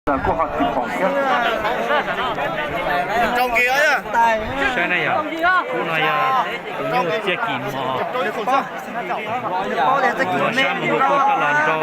Kuj ho tsis pom thiab. Saib na yom, kuv no yog tus nyuj txiaj kim mos. Yuav sab mus hu kuj koj los nrau.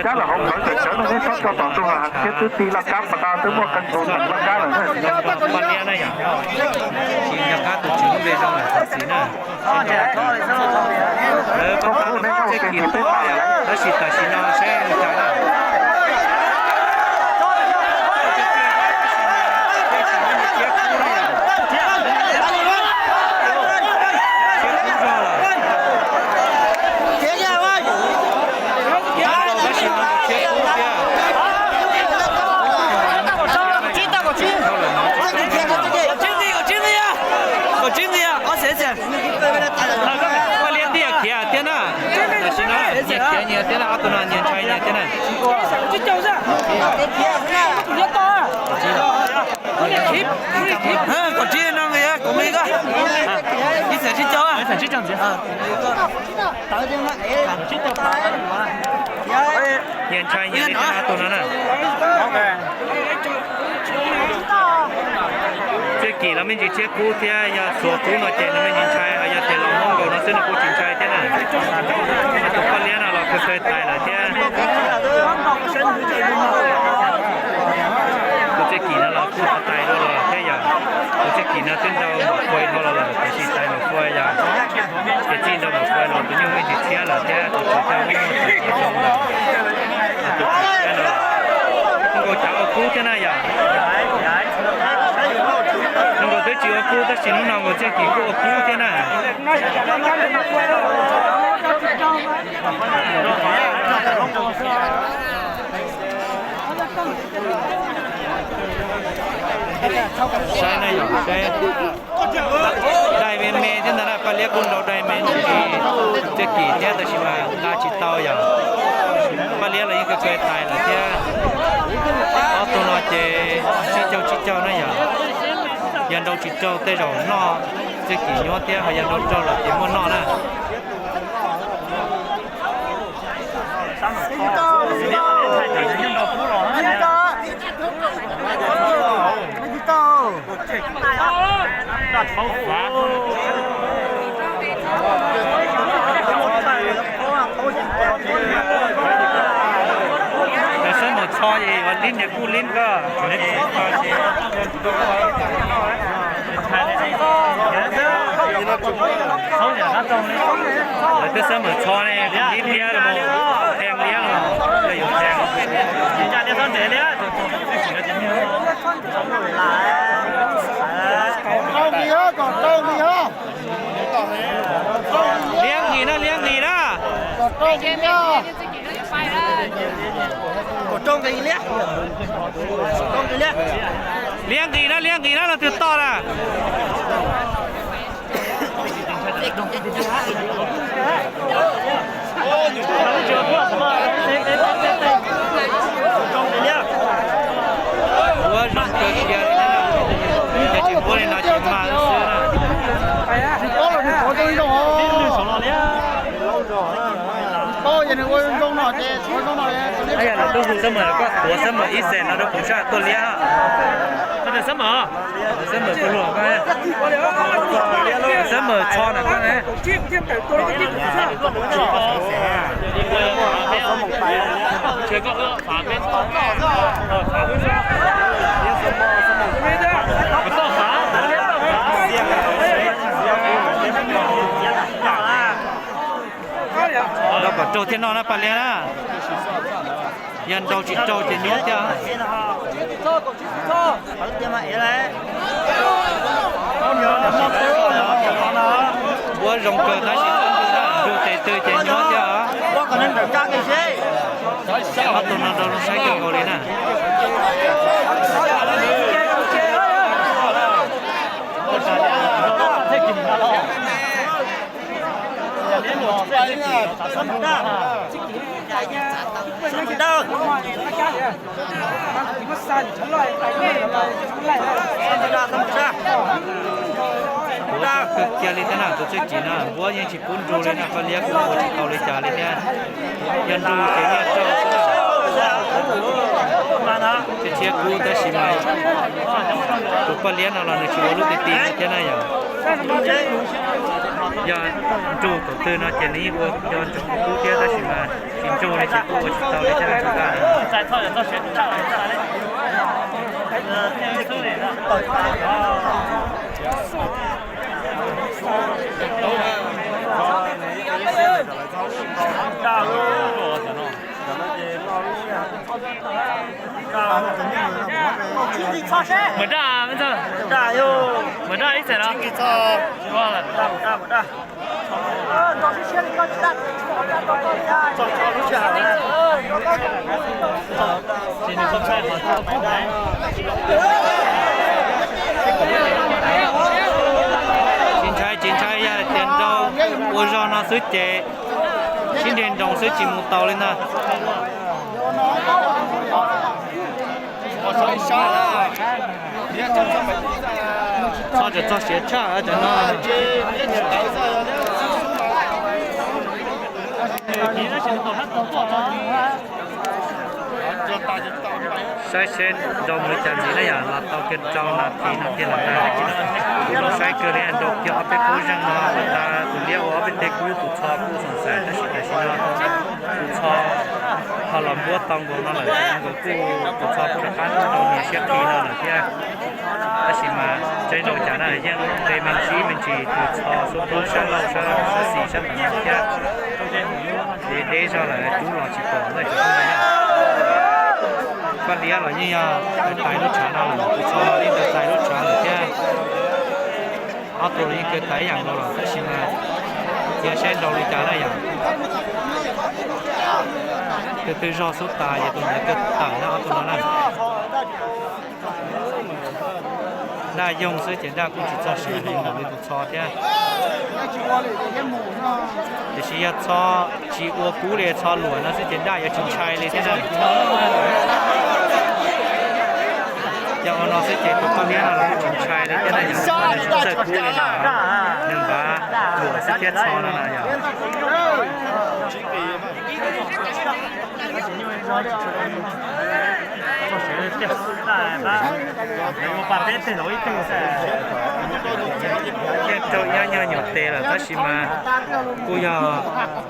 Cab los hauv plawv tawm cawv no neb txhob tso tom ntug, thiab twb tig laj kab pas tas twb muaj qee tus laj kab lawm na. Paj liab na yom, tsis nco qab tus tswv lub npe zoo lawm tam sim na. Lawv pab pab txiaj kim tub paj, tab sis tam sim no saib li cas na. Paj liab tiag khiav tiag na. Tam sim no nyias khiav nyias tiag na, ob tug no nyias ntshai nyias tiag na. Kaum tsib no nqis, kaum me koj. Ib txhiab tsib caug. Nyias ntshai nyias li tiag ob tug no na. Txiaj kim los me ntsis tshiab kub thiab, yog xuas kub no ces nws me ntsis ntshai, ho yog tias los muab nkaus no xwb nws kuj tsis ntshai thiab na. Tus paj liab no los kawg kawg tais lawm thiab. Tus txiaj kim no los kuj tais dua los lawm thiab yom. Tus txiaj kim no twb nrau npaum fais dhau los lawm, tiam sis tais npaum fais yom. Ces txij nrau npaum fais los tus nyuj me ntsis tshiab lawm thiab, tus tsov thiaj muaj txim zoo lawm. Tus tsov thiab no, zoo nkaus cas ua kub thiab na yom. Zoo nkaus twb tsis ua kub tab sis hnub no nkaus txiaj kim kuj ua kub thiab na. Saib na yom, saib. Dai me me thiab ntag na, paj liab kuj nrau dai me ntsis, txiaj kim thiab tab sis mas nqa tsis tau yom. Paj liab los yeej kawg kawg tais lawm thiab. Ob tug no ces tsib caug tsib caug na yom. Yog nrau tsis raug tej zaum noj txiaj kim nyuab thiab, ho yog nrau raug lawm ces muaj noj na. Lawv xab mawm txho es yuav lib niag kuj lib koj. Lawv twb xab mawm txho ne, lib liab los, thee liab los, yog yuav thee. Liab nqis na, liab nqis na. Liab nqis na, liab nqis na, leej twg toj na. Ua zoo kawg kiag li na, yog tsis muab li no ces mag xwb na. Yog lawv twb hu xab mawm, koj tuav xab mawm ib xees no rau kuv sab tuaj liab. Xab mawm tuaj luag, xab mawm txho na koj ne. Nrau kom raug thiaj noj na paj liab na. Yog nrau tsis raug ces nyuab thiab. Npuab zoo kawg tab sis ntug tes twg ces nyuab thiab. Ob tug no nrau zoo saib kawg nkaus li na. Npuab kawg kiag li thiab na, tus txiaj kim no npuab yeej tsis pub nrug li na, paj liab kuj ua tsis tau li cas li thiab. Yog nrug ces yeej raug xwb na. Thiab kub tab sis mas tus poj liab no los nws tsis ua lub ti ti thiab na yom. Yog nrug thaum twg no ces nws yeej ua yog ntsoov kub thiab tab sis mas tsis nrug li ces kuj ua tsis tau li thiab na. Mus daj, mus daj ib txhais no. Tsis ntshai, tsis ntshai, yog tias nrau ua zog no xwb ces sib nreg nroos xwb tsis mus tau li ntag. Txhob txawm txog siav tshaj cov no. Saib seb nrau mus li cas ntxiv na yom, los tau kiag rau nas this no kiag lawm ntag. Kuv zoo saib kawg li nrau kiag ob peb kub zeej no, tas tus liab ua ob peb teg kub, tus txho kuj xoom xaiv tab sis tam sim no tus txho ho los npuab tau nkaus no lawm, nkaus kuj tus txho rov qab rau niam siab qhi no lawm thiab. Tab sis mas tseeb rau cas na yeej nqe me ntsis me ntsis tus txho xub pub sab laug sab xis sab ntawd no thiab. Ces deb zog lawm cub los tsis pom ntag cov phooj ywg. Paj Liab los yeej yog tais lub tshav no lawm, tus txho yeej tais lub tshav lawm thiab. Ob tug los yeej kawg tais ib yam nkaus lawm tab sis mas cia saib nrau li cas na yom. Tus twg zog xub tas yog tus ntawd kawg tawm na ob tug no na. Daj yoog xwb ces daj kuj tsis txog siav heev npaum li tus txho thiab. Tiam sis yog txho tsis ua kub li, txho luam no xwb ces daj yuav tsis ntshai li thiab na. Yog ua no xwb ces tus Paj Liab no los kuj tsis ntshai li thiab na, yog txawj kub li no, nws npav luam xwb thiab txho no na yog. Yeej rau ib ob nyuag nyuam tes lawm tab sis mas kuj yog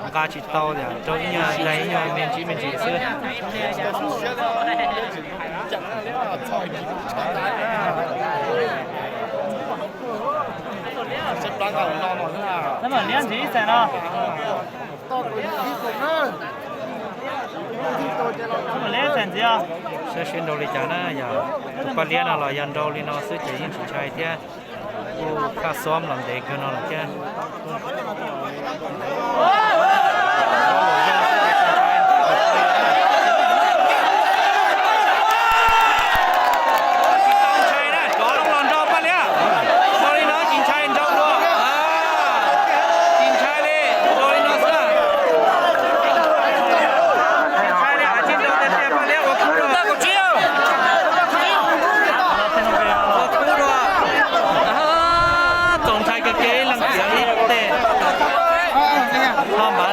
nqa tsis tau, rau ib nyuag dai ib nyuag me ntsis me ntsis xwb. Saib seb nrau li cas na yog tus Paj Liab no los yog nrau li no xwb ces yeej tsis ntshai thiab. Kuj kaj xob los ntev kawg no lawm thiab. Tsis tau ntshai na, rov los nrau Paj Liab. Nrau li no tsis ntshai, nrau dua. Tsis ntshai li, nrau li no xwb. Tsis ntshai li, tsis nrau tiag tiag, Paj Liab ua kub dua. Ua kub dua. Txaus ntshai kawg kiag ib leeg tiag ib teg. Txho npav,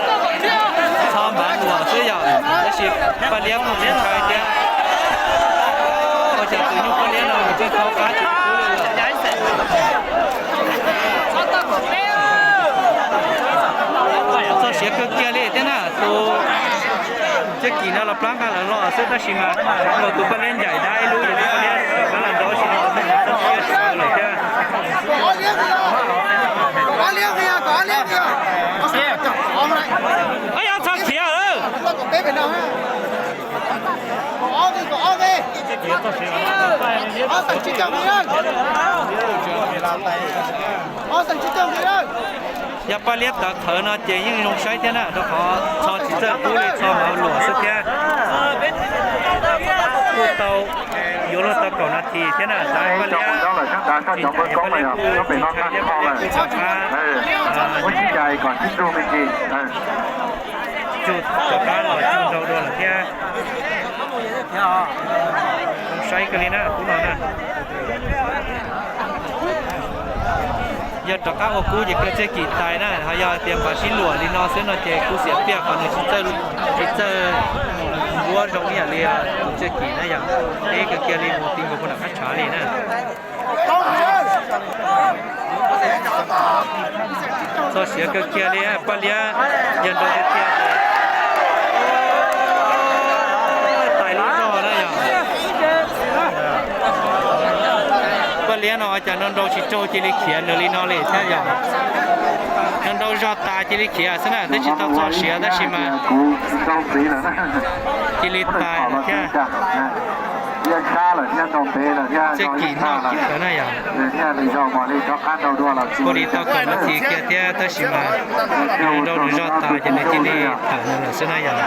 txho npav luam xwb yom, tab sis Paj Liab kuj tsis ntshai thiab. Ua cas tus nyuj Paj Liab no mus txog tau qab tsis kub li lawm. Txog siav kawg kiag li thiab na, tus Txhiaj Kim no los plab nqa lawv los xwb tab sis mas nkaus tus Paj Liab ncaim dab ib lub ces tus Paj Liab rov qab los nrau ib sim no txog siav lawm thiab. Ab, yog txog khiav lawm. Yog Paj Liab tawv qhawv no ces yeej zoo saib thiab na, rau qhov txho tsis txawj kub li, txho mas luam xwb thiab. Kuj tau yuav luag tau kaum nas this thiab na, tab Paj Liab tsis ntshai thiab, Paj Liab kuj tsis ntshai. Tsug rov qab los tsug nrau dua lawm thiab. Saib kawg li na kub no na. Yog rov qab ua kub ces kawg Txhiaj Kim tais na, ho yog tias npav sib luam li no xwb no ces kuj xiam piaj qhov nws tsis txawj, tsis txawj npuab zoo ib yam li tus Txoj kev na yog deb kawg kiag li, mus ti nkaus puag nram qab tshav li na. Txog siav kawg kiag li, Paj Liab yog nrau tiag tiag ces tais lub zog na yog. Paj Liab no cas nrau nrau tsis raug cia li khiav nws li no li thiab yog. Nrau nrau zog tas cia li khiav xwb na, twb tsis tau txog siav tab sis mas cia li tais lawm thiab. Txij kim no kiag ntawd na yog, ua li tau kaum nas this kiag thiab tab sis mas nws nrau nws zog tas ces nws cia li tawm nws lawm xwb na yog.